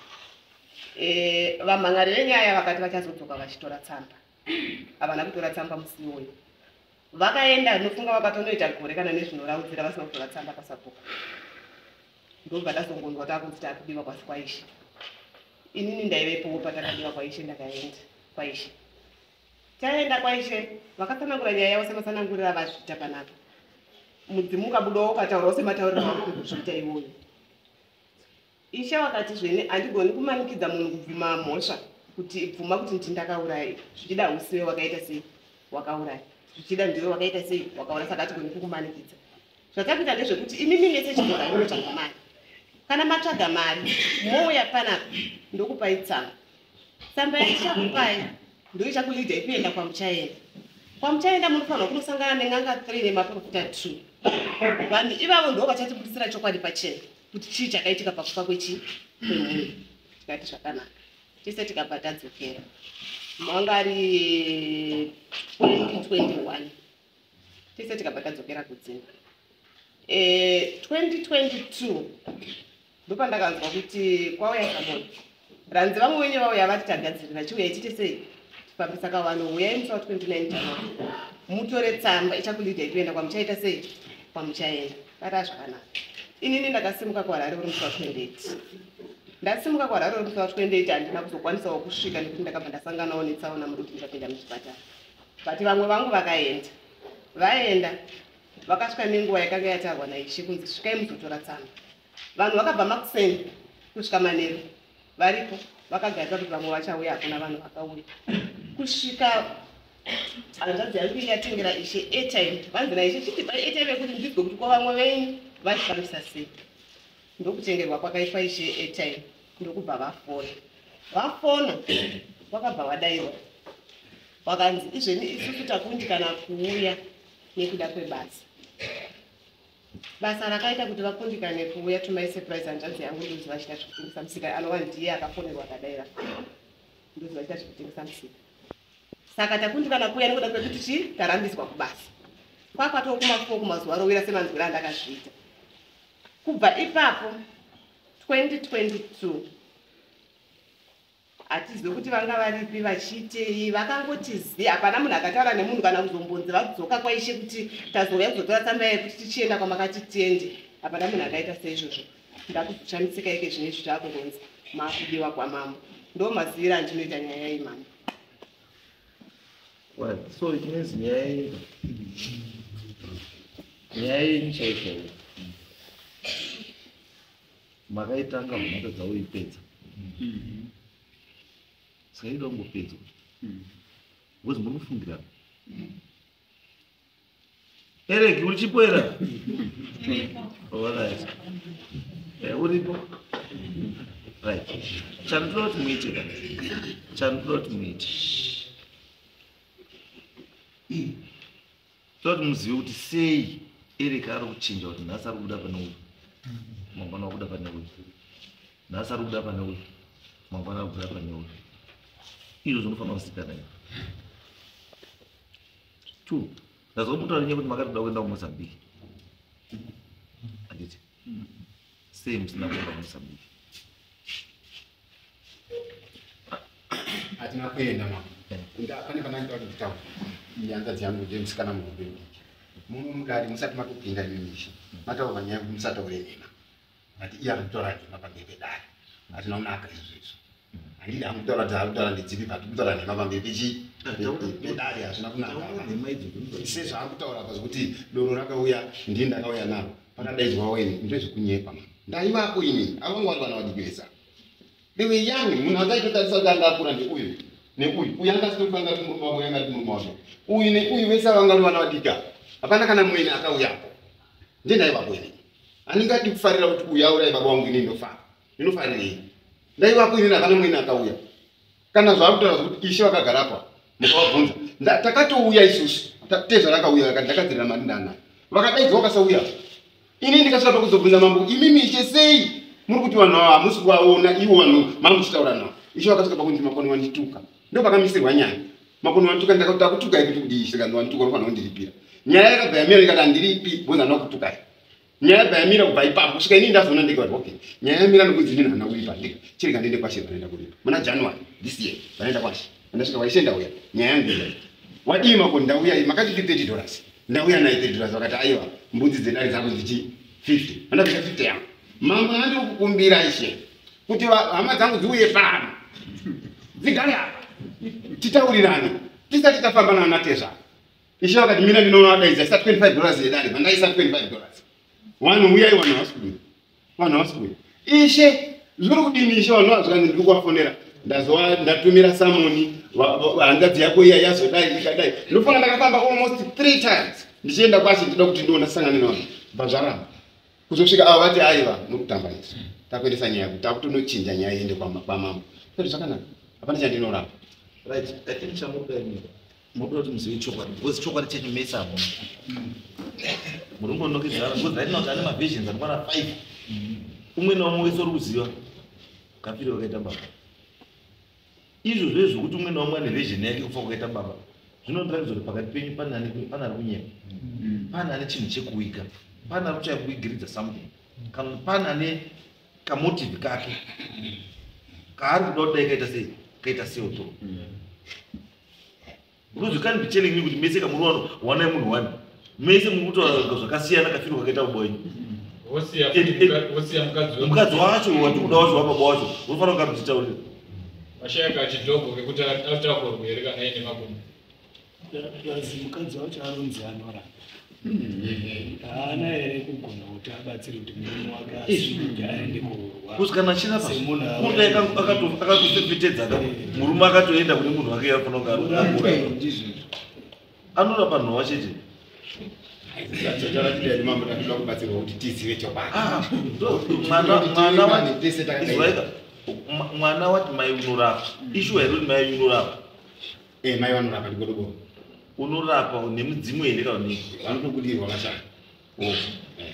Vamhan'ari venyaya vakati vachazodzoka vachitora tsamba. Havana kutora tsamba musi iwoyo. Vakaenda, nofunga vakatonoita gore kana nezvinoraudzira vasina kutora tsamba kwasabhuku. Ndobva tazongonzwa takunzi takudiwa kwasi kwaishe. Inini ndaivepowo patakadiwa kwaishe, ndakaenda kwaishe. Taenda kwaishe, vakatsanangura nyaya yavo sematsanangurira vazviita panapa. Mudzimu ukabudawo ukataurawo sematauriro auri kuzviita iwoyo. Ishe wakati zvene handigoni kumanikidza munhu kubvuma mhosva, kuti bvuma kuti ndi ndakauraya, zvichida usiwe wakaita sei wakauraya, zvichida ndiwe wakaita sei wakauraya, saka hatigoni kukumanikidza. Zvatakuita ndezvekuti imimi mese chidzokai munotsvaga mari. Kana matsvaga mari mouya panapa, ndokupai tsamba. Tsamba yandichakupai ndoichakulidhai kuenda kwamuchaenda. Kwamuchaenda munofanirwa kunosangana nen'anga 3 nemaprofita 2. Vanhu ivavo ndo vachatibudisira chokwadi pachena kuti chii chakaitika pakufa kwechi kwemunhu. Tikati zvakanaka, tese tikabva tadzokera. Manga ari 2021, tese tikabva tadzokera kudzimba. 2022 ndopandakanzwa kuti kwauya summon, ranzi vamwe venyu vauya, vati tagadzirira, chiuyai tiite sei, tifambe. Saka vanhu uyai musi wa29 January, mutore tsamba ichakulidhai kuenda kwamuchaita sei, kwamuchaenda. Vati zvakanaka. Inini ndakasimuka kuHarare uri musi wa28. Ndasimuka kuHarare uri musi wa28, handina kuzokwanisawo kusvika nekuti ndakabva ndasanganawo netsaona muruti, ndikapinda muchipatara. But vamwe vangu vakaenda, vaenda vakasvika nenguva yakanga yatarwa naishe kunzi svikai muzotora tsamba. Vanhu vakabva makuseni kusvika manheru varipo, vakagarira kuti vamwe vachauya. Hakuna vanhu vakauya kusvika hanzvadzi yangu yatengera ishe airtime. Vanzi naishe, "Chitipai airtime yekuti ndizwe kuti ko vamwe venyu vachifambisa sei." Ndokutengerwa kwakaitwa ishe airtime, ndokubva vafona. Vafona, vakabva vadaiwa, vakanzi, "Izveni isusu takundikana kuuya nekuda kwebasa." Basa rakaita kuti vakundikane kuuya, to my surprise, hanzvadzi yangu ndozi vachiita zvekutengesa musika, anova ndiye akafonerwa akadaira, ndozi vachiita zvekutengesa musika. "Saka takundikana kuuya nekuda kwekuti chi tarambidzwa kubasa." Kwakwatoo kuma4 kumazuva rowira, semanzwiro andakazviita. Kubva ipapo 2022 hatizivi kuti vanga varipi, vachiitei. Vakangoti zi, hapana munhu akataura nemunhu kana kuzombonzi vadzoka kwaishe kuti tazouya kuzotora tsamba yekuti tichienda kwamakati tiende. Hapana munhu akaita seizvozvo. Ndakuzoshamisika ike zvinezvi taakungonzi maakudiwa kwamambo. Ndo maziviro andinoita nyaya iyi, mama. Right. So it means nyaya yenyu chaiyo chaiyo makaitanga, munatadza kuipedza, saka ida kungopedzwa because muri kufungirana. Ereki, urichipo era? Alright. Uripo, right. Chandinoda kuti muite ka, chandinoda kuti muite, toda kuti muzive kuti sei Erika ari kuchinja, kuti nhasi ari kubuda pane uyu, mangwana akubuda pane uyu, nhasi ari kubuda pane uyu, mangwana ari kubuda pane uyu. Izvo zvinofanira kuzikanwa. Two, ndazwa mutaura nyaya kuti makati kuda kuenda kuMozambique, handiti? Sei musina kuenda kuMozambique? Hatina kuenda, mama. Pane pandaida kuti nditaure. Iyi hanzvadzi yangu ndemusikana muhombe mudiki. Muno mudare musati matopinda nemisha, mataurwa nyaya yekuti musataure nhema, but iye ari kutaura nhema pamberi pedare. Hatina kunaka izvozvo izvo. Handidi hangu kutaura kuti ari kutaura ndedzipi, but kutaura nhema pamberi pechi pedare hazvina kunaka. Nhema idzo? Sezvaari kutaura apa zvokuti doro rakauya, ndini ndakauya naro, pakadaidzwa weni, ndezvekunyepa, ma ndaivapo inini. Avanga vari vana vadiki vesa, they were young. Munhu angaitotarisa kuti anga akura ndeuyu neuyu. Uyu anga asiri anga ari murume wake, uyu anga ari murume wake, uyu neuyu, vese vanga vari vana vadiki. Hapana kana mwene akauyapo. Ndiye ndaivapo inini. Handingadi kufarira kuti uyu aurai baba wangu, inini ndofara, ndinofarirei? Ndaivapo inini, hapana mwene akauya. Kana zvaari kutaura zvokuti ishe vakagarapa, mukavabvunza, takatouya isusu. Tezva rakauya, vakati ndakadzirira mari ndanayo, vakadaidzwa vakasauya. Ini ndikasvika pakuzobvunza mambo, "Imimi ishe, sei muri kuti vanhu ava hamusi kuvaona, ivo vanhu mamuchitaura navo?" Ishe vakasvika pakunzi, "Makoni wandituka." Ndo pakamisirwa nyaya. "Makoni wandituka." Ndakati, "Takutukai kuti kudii, ishe?" Kanzi, "Wandituka, unofanira kundiripira." Nyaya yakabva yamira. Ndikati, "Handiripi because handina kutukai." Nyaya yabva yamira kubva ipapo kusvika inini ndazoona ndega kuti okay, nyaya yamira nokunzi inini handina kuripa. Ndega chirega ndiende kwashe. Vanoenda kuripa muna January this year. Vanoenda kwashe. Andasvika kwaishe, "Ndauya, nyaya yangu iyi." "Wadii, Makoni?" "Ndauya, makatiti $30, ndauya naye $30." Vakati, "Aiwa, mbudzi dzedare dzako dzichi 50." Andabvisa 50 yangu. Mamwe andiri kukumbira ishe kuti hama dzangu dziuye pano, dzigare apa, titaurirane tisati tafamba nanatezvara. Ishe vakati, "Mina, ndinoona wadaidza, isa $25 yedare." Vandaisa $25. Vanhu uyai, vanhu havasi kuuya, vanhu havasi kuuya. Ishe, zviri kudini, ishe? Vanhu vazvikanzi, "Ndiri kuvafonera, ndazova ndatumira summon, hanzvadzi yako iya yazodai ikadai." Ndofunga ndakafamba almost three times ndichienda kwashe, ndinoda kuti ndiona sangane navanhu, bva zvaramba kuzosvika ava vati, "Aiwa, muri kutamba nesu, takuendesa nyaya kuti takutonochinja nyaya iende kwamambo." Kuti zvakanaka, hapana chandinoramba. Right, I think chamuda imi, munoda kuti muzive chokwadi, because chokwadi chenyu mese hamuna, muri kungonokedzana, because right now tane maversions anokwana five. Umwe naumwe wese uri kuziva kafiro wakaita baba. Izvo zvezvo kuti umwe naumwe ane version yake kufa kwakaita baba. Zvinoratidza kuti pakati penyu pane ari kunyepa. Pane ane chinhu chekuiga. Pane ari kutsvaka kuigiridza something. Kana pane ane kamotive kake. Kaari kuda kuti dai kaita sei? Kaita sei utoro. Because you can't be telling me kuti mese kamuri wanai munhu wani. Mese muri kutaura zvakasiyana kafiro kakaita baba wenyu. Wosiya mukadzi wacho watikuda wacho wababa wacho unofanira kunge amuchitaurira. Mashaya kachidhogo kekuti atakurwa here kana aine makumbo. Plus mukadzi wacho anonzi anorapa. Haana here kugona kuti abatsire kuti murume wake asimuke aende kurwa. Kuzi kana achirapa kudai akatofefetedza murume akatoenda kune munhu wake anofanira kunge ari anorapa nhova chete. Mwana wati mai unorapa. Ishuwa here kuti mai unorapa? Mai vanorapa ndigodoboro. Unorapa nemudzimu here kana nei? Vanotobudirwa mashaka.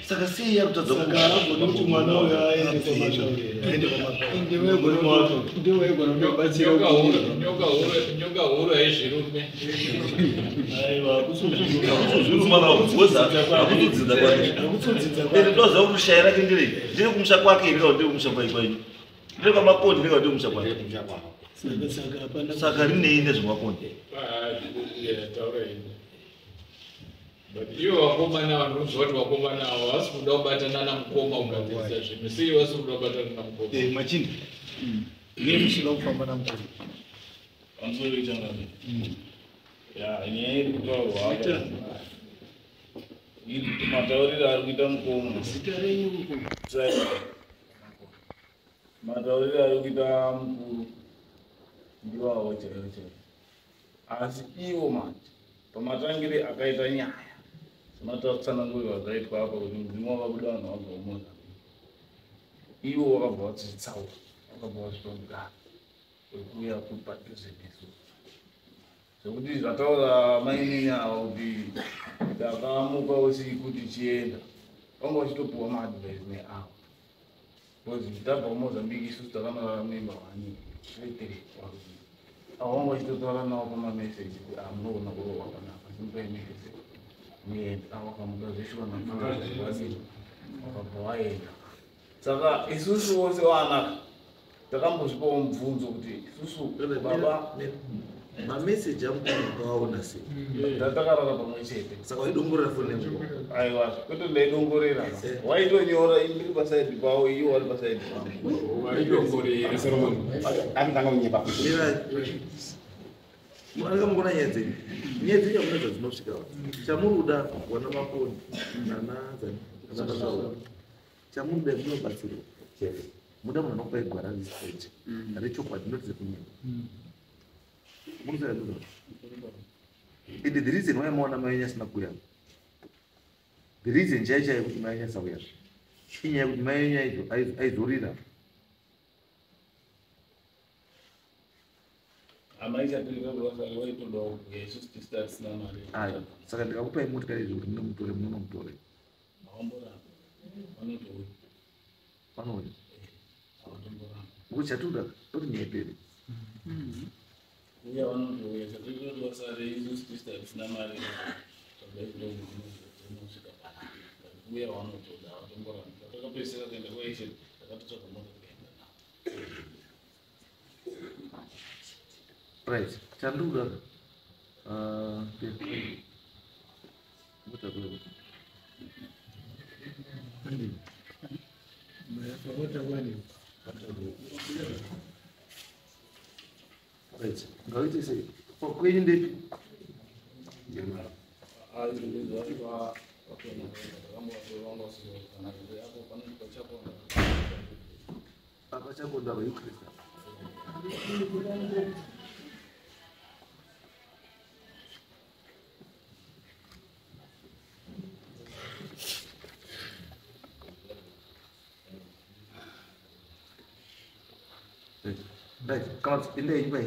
Saka sei yarutadza kuti mwana uyo aende kwaMasvauri? Nyoka huru haizvirume. Aiwa, kuzozviruma hakuzodzidza kwake. Ende ndoziva kuti shaya rake nderei? Ndere kumusha kwake here kana ndere kumusha kwenyu? Ndere kwaMakondi here kana ndere kumusha kwake? Saka rinei nezvemakondi? But ivo vakomana vanonzwa kuti vakomana ava havasi kuda kubatana namukoma kugadzirisa zvinhu. Sei vasi kuda kubatana namukoma? Machinda, ndiye musina kufamba namukoma. Pamusoro ya nyaya iri kutaurwa apa. Matauriro ari kuita mukoma. Zita renyu mukoma. Matauriro ari kuita mukuru ndiwawo chaiwo chaiwo. Asi ivo manje pamatangire akaita nyaya sematsananguriro akaitwa apa kuti mudzimu wakabuda vanhu vabva kuMozambique. Ivo vakabva vachitsaura, vakabva vasvika mugare wekuuya padhuze nesu. Zvekuti zvataura mainini ava kuti ndakamuka usiku tichienda, vanga vachitopiwa maadvice neavo. Because tabva kuMozambique isusu takanorara muimba 1 3 3. Avo vanga vachitotaura navo pamameseji kuti munogona kurohwa panapa, simukai mese muende. Avo vakamuka zveshuwa navadii vakabva vaenda. Saka isusu vose vanaka takambozvipawo mubvunzo kuti isusu baba mameseji amukaona sei? Takarara pamwe chete. Saka waidongorera foni yangu? Aiwa, kwete ndaidongorera. Waitonyora ini ndiri pasaidhi pavo, iwo vari pasaidhi pangu. Waidongorera. Anotanga kunyepa. Anenge mukona nyaya dzenyu. Nyaya dzenyu hamuna zvadzinosvika. Chamuri kuda wana Makoni nana Masvauri. Chamuri kuda munobatsirwa chete. Muda munhu anokupai gwara restraight. Rechokwadi not rekunyepa. And the reason why maona mai asina kuuya, the reason chaiyo chaiyo kuti mai asauya inyaya yekuti mai aizorira. Ayo, saka ndikakupai motikari izvo kuti munomutore munomutore. Vanouya. Ngokuti chatinoda toti nyaya ipere. Uya vanotouya chatinoda vasare isusu tisu tisina mari. Dzinosvika panapa. Uya vanotoda vatomboramba. Takapedzisira kuenda kuAsia takatotsvaga mota tikaenda navo. Right. Chandinoda Right. Ngaite sei? Kwenyu ndepi? Apa chakonda apa Eucharist. Right, kana endai imba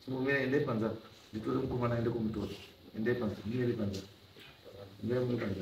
chimomira endai panza nditore mukomana aende kumutora. Endai panza, ndinere panza. Endai muri panza.